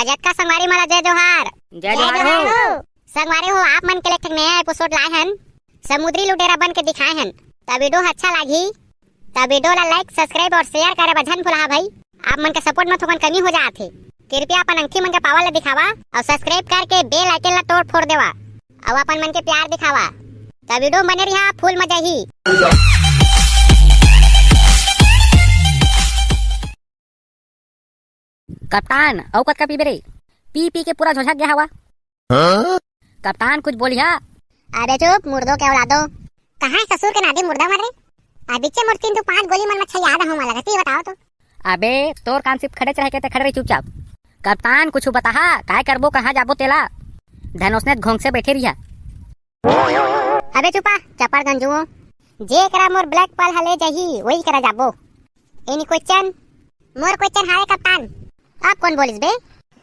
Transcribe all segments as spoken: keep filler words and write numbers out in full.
जतका संगवारी मन ला जय जोहार। जय जोहार हो। संगवारी हो, आप मन के लिए एक ठन नया एपिसोड लाए हन, समुद्री लुटेरा बन के दिखाए हन। त वीडियो अच्छा लागही त वीडियो ला लाइक, सब्सक्राइब और शेयर करे बर झन भुलाहा भाई। आप मन के सपोर्ट में थोकन कमी हो जात हे। कृपया अपन अंखी मन के पावर ला दिखावा और सब्सक्राइब करके बेल आइकन ला तोड़ फोड़ देवा और अपन मन के प्यार दिखावा। त वीडियो में बने रहा, फुल मजा ही। कप्तान, अउ कतका पीबे रे? पी पी के पूरा झोझक गया हवा। हाँ? कप्तान, कुछ बोलिहा। अबे चुप, मुर्दो के औलादो। कहाँ है ससुर के नादी मुर्दा मर रे? अबिच्चे मोर तीन तो पांच गोली मन में अच्छा याद हो मला, गति बताओ तो। अबे, तोर काम सिर्फ खड़े रहे के, ते खड़े रही चुपचाप। कप्तान, कुछ बताहा, काय करबो, कहाँ जाबो तेला? धन ओसने घोंग से बैठे रिहा। अबे चुपा, चपड़ गंजुओ। जे करा मोर ब्लैक पर्ल हले जाही, वही करा जाबो। Any question? मोर question हावे कप्तान। अब कौन बोलिस बे?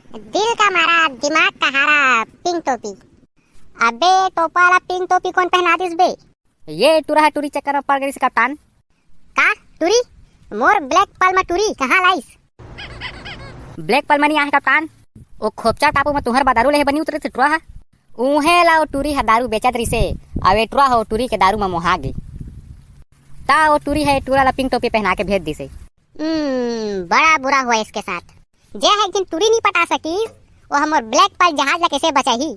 दिल का मारा, दिमाग का हारा, पिंक टोपी। अबे टोपा वाला पिंक टोपी कौन पहना दिस बे? ये टुरा टुरी चक्कर में पड़ गई कप्तान। का टुरी? मोर ब्लैक पर्ल में टुरी कहाँ लाइस? ब्लैक पर्ल मनी आहे कप्तान, ओ खोपचा टापू में तुहर बा दारू लेहे बनी उतरे थे टुरा हा। उहे ला ओ टुरी हा दारू बेचत रिसे, अउ ए टुरा हा ओ टुरी के दारू में मोहा गे। ता ओ टुरी हा ए टुरा ला पिंक टोपी पहना के भेज दिसे। हम्म, बड़ा बुरा हुआ इसके साथ। जे हा एक दिन टुरी नहीं पटा सकीस, ओ हा मोर ब्लैक पर्ल जहाज ला कैसे बचाही?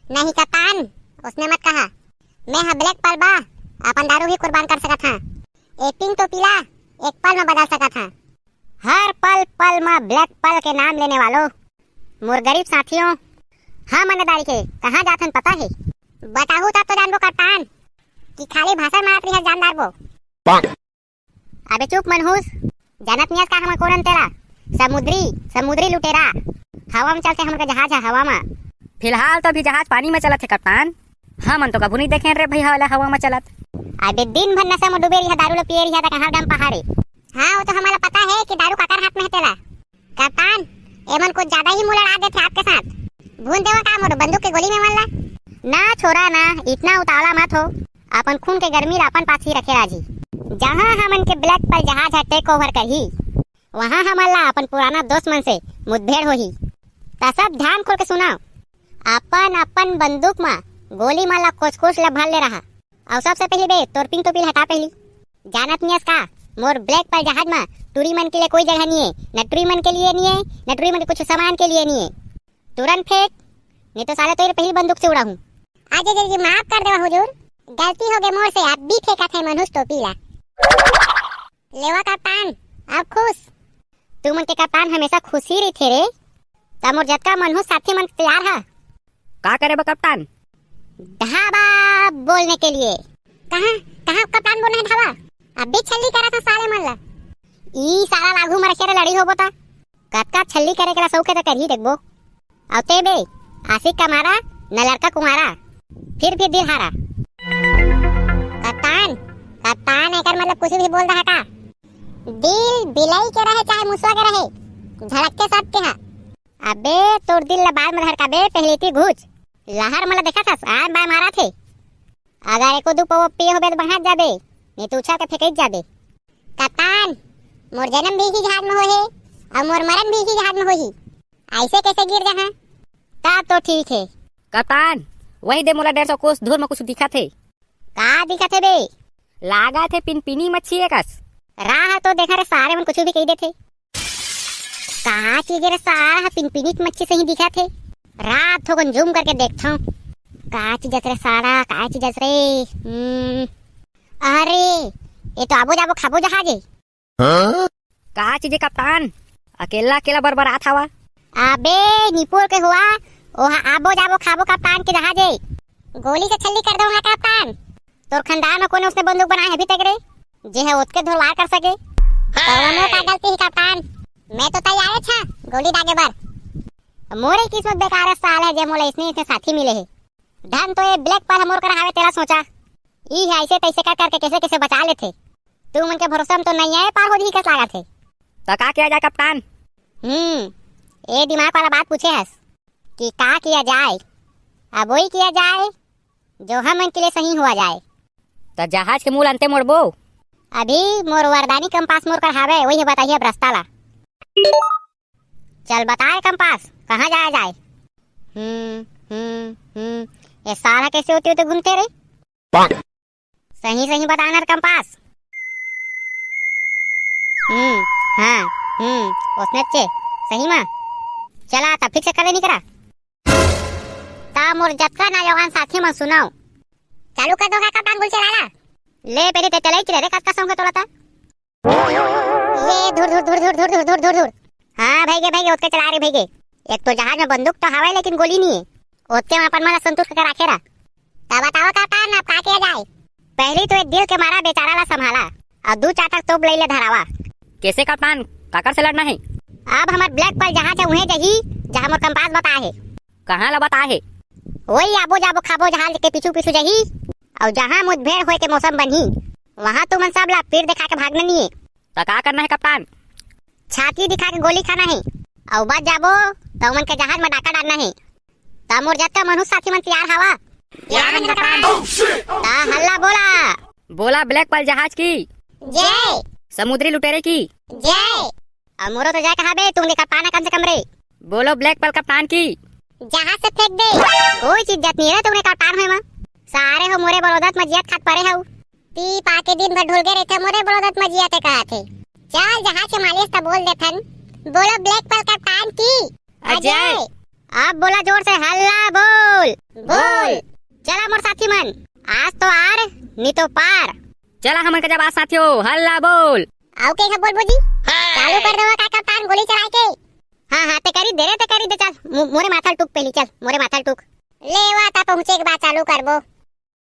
नहीं कप्तान, उसने मत कहा। मैं हा ब्लैक पर्ल बा, अपन दारू ही कुर्बान कर सकत हा। ए पिंक टोपी ला एक पल में बदल सकत हा। हर पल पल में ब्लैक पर्ल के नाम लेने वालों, मोर गरीब साथियों, हम अन्नदारी के कहाँ जाथन पता है? बताहू तब तो जानबो कप्तान कि खाली भाषण मारत रिहस जानदार बो। अबे चुप मनहूस, जानत नियस का हमन कोन तेला? समुद्री, समुद्री लुटेरा। हवा में चलथे हमन का जहाज है, हवा में। फिलहाल तो अभी जहाज पानी में चलत है कप्तान, हमन तो कभू नहीं देखे रे भैया वाला हवा में चलत। अबे दिन भर नशा में डूबे रिहा, दारू लो पिए रिहा, त कहाँ दम पहाड़े? हाँ, वो तो हमला पता है कि दारू काकर हाथ में है तेला। कप्तान, एमन कुछ ज्यादा ही मुंह लड़ा देथे आपके साथ। भून देवा का मोर बंदूक के गोली में मल्ला? ना छोरा ना, इतना उतावला मत हो। अपन खून के गर्मी ला अपन पास ही रखे राजी। जहाँ हमन के ब्लैक पर्ल जहाज ह टेक ओवर करही, वहाँ हमन ला अपन पुराना दोस्त मन से मुठभेड़ होही। त सब ध्यान खोल के सुनाओ। अपन अपन बंदूक म गोली मन ला कोच कोच ला भर ले रहा। अउ सबसे पहली बे तोर पिंक टोपी ला हटा पहली। जानत नियस का, मोर ब्लैक पर्ल जहाज म टूरी मन के लिए कोई जगह नहीं है, न टूरी मन के लिए नहीं है, न टूरी मन के कुछ सामान के लिए नहीं है। तुरंत फेंक, नहीं तो साले तोर पहली बंदूक से उड़ाहूँ। अजय जी, माफ कर देवा हुजूर, गलती हो गई मोर से, अब भी फेंका थे मनहूस टोपी ला। लेवा कप्तान, अब खुश। तुमन के कप्तान हमेशा खुशी रहिथे रे। त मोर जतका मनहूस साथी मन तैयार ह। का करे बा कप्तान? ढाबा बोलने के लिए। कहाँ, कहाँ कप्तान बोलना है ढाबा? अभी छल्ली करा था साले मन ला। ई साला लागू मर के लड़ी होबो ता। कतका छल्ली करे के ला सौखे त करही देखबो। अउ ते बे, आशिक का मारा, न लड़का कुमारा, फिर भी दिल हारा। कप्तान, कप्तान एकर मतलब कुछ भी बोल रहा का? दिल बिलाई के रहे चाहे मुसवा के रहे, धड़क के सबके हा। अबे तोर दिल ला बाद में धड़काबे, पहले ती घुच। लहर मला देखा था, आन बाय मारा थे। अगर एको दू पवा पिए होबे त बंघात जाबे, नहीं तो उछल के फेंकई जाबे। कप्तान, मोर जन्म भी इही जहाज में होहे, अउ मोर मरन भी इही जहाज में होही। ऐसे कैसे गिर जाहा? तब तो ठीक है। कप्तान, वही दे मोला डेढ़ सौ कोस दूर में कुछ दिखत हे। का दिखत हे बे? लागत हे पिनपिनी मच्छी एकस। राह तो देखा रे, सारे मन कुछ भी कही देथे। का चीज रे सारा ह पिनपिनी मच्छी सही दिखत हे। रात हो गन जूम करके देखथंव। का चीज रे सारा, का चीज रे? हम्म, अरे, ये तो आबो जाबो खाबो जहाज हे। हाँ? का चीज हे कप्तान? अकेला अकेला बरबरात हवा। अबे निपोर के हुआ, ओहा आबो जाबो खाबो कप्तान के जहाज हे। गोली से छल्ली कर दूंगा कप्तान। तोर खानदान में कोने उसने बंदूक बनाए हे अभी तक रे, जे हे ओतके धोरवार कर सके? कौनो का गलती ही कप्तान, मैं तो तैयार छा गोली दागे बर। मोरे किस्मत बेकार हे साले, जे मोला इसने इसने साथी मिले हे। धन तो ये ब्लैक पर्ल मोर कर हावे तेला सोचा। ई हे ऐसे तैसे कर करके कैसे कैसे बचा लेथे। तू मन के भरोसा में तो नहीं आए, पार हो जही कस लागत हे। तो का किया जाए कप्तान? हम्म, ये दिमाग वाला बात पूछे हस कि का किया जाए? अब वही किया जाए जो हमन के लिए सही हुआ जाए। तो जहाज के मूल अंते मोड़बो। अभी मोर वरदानी कंपास मोर कर हावे, वही बताइए अब रास्ता ला। चल बता रे कंपास, कहाँ जाया जाए? हम्म, हम्म, हम्म। ये सारा कैसे होते होते घूमते रे? सही सही बता ना रे कंपास। हम्म, हाँ, हम्म, ओसने चे, सही मा। चला, तब ठीक से करे नहीं करा। ता मोर जतका नौजवान साथी मन सुनव। चालू कर दो का कप्तान गोली चलाला? ले, पहले ते चलाई रे, कतका सौंगे तोला ता? ये धुर, धुर, धुर। हाँ, भइगे, भइगे, ओतके चला रे, भइगे। एक तो जहाज में बंदूक तो हवय, लेकिन गोली नहीं है। ओतके में अपन मन ला संतुष्ट करके राखे रहा। तब बताओ कप्तान, अब का किया जाए? पहली तो ये दिल के मारा बेचारा ला संभाला, और दू चार ठक तोप लई ले धरावा। कैसे कप्तान, काकर से लड़ना है? अब हमर ब्लैक पर्ल जहाज है, उहें जही, जहाँ मोर कंपास बता है। कहाँ ला बता है? वही आबो जाबो खाबो जहाज के पीछू पीछू जही, और जहाँ मुठभेड़ होए के मौसम बनही, वहाँ तुमन सब ला पीठ दिखा के भागना नहीं है। त का करना है कप्तान? छाती दिखा के गोली खाना है, और बच जाबो त उमन के जहाज में डाका डालना है। त मोर जतका मनहूस साथी मन तैयार हवा? तैयार हन कप्तान। त हल्ला बोला। बोला ब्लैक पर्ल जहाज की। जय। समुद्री लुटेरे की। जय। अब मोरो तो जाए कहा बे, तुमने कप्तान है कम से कम रे। बोलो ब्लैक पर्ल कप्तान की। जहाज से फेंक दे। कोई चीज जत नहीं है, तुमने कप्तान होए मा। सारे हो मोरे बरोदत में जियत खात परे हऊ। पी पा के दिन भर ढुलगे रहिथे, मोरे बरोदत में जियत है कहा थे। चल जहाज के मालिक से बोल देथन। बोलो ब्लैक पर्ल कप्तान की। अजय। अब बोला जोर से, हल्ला बोल। बोल। चला मोर साथी मन, आज तो आर, नी तो पार। चला हमन के जब आज साथियों, हल्ला बोल। आओ के बोल बोजी। चालू कर देवा का कप्तान गोली चला के। हाँ, हाँ, ते करी दे रे, ते करी दे, चल। मो-, मोरे माथा टूक पहली, चल, मोरे माथा टूक। ले वा, ता पहुँचे के बाद चालू करबो।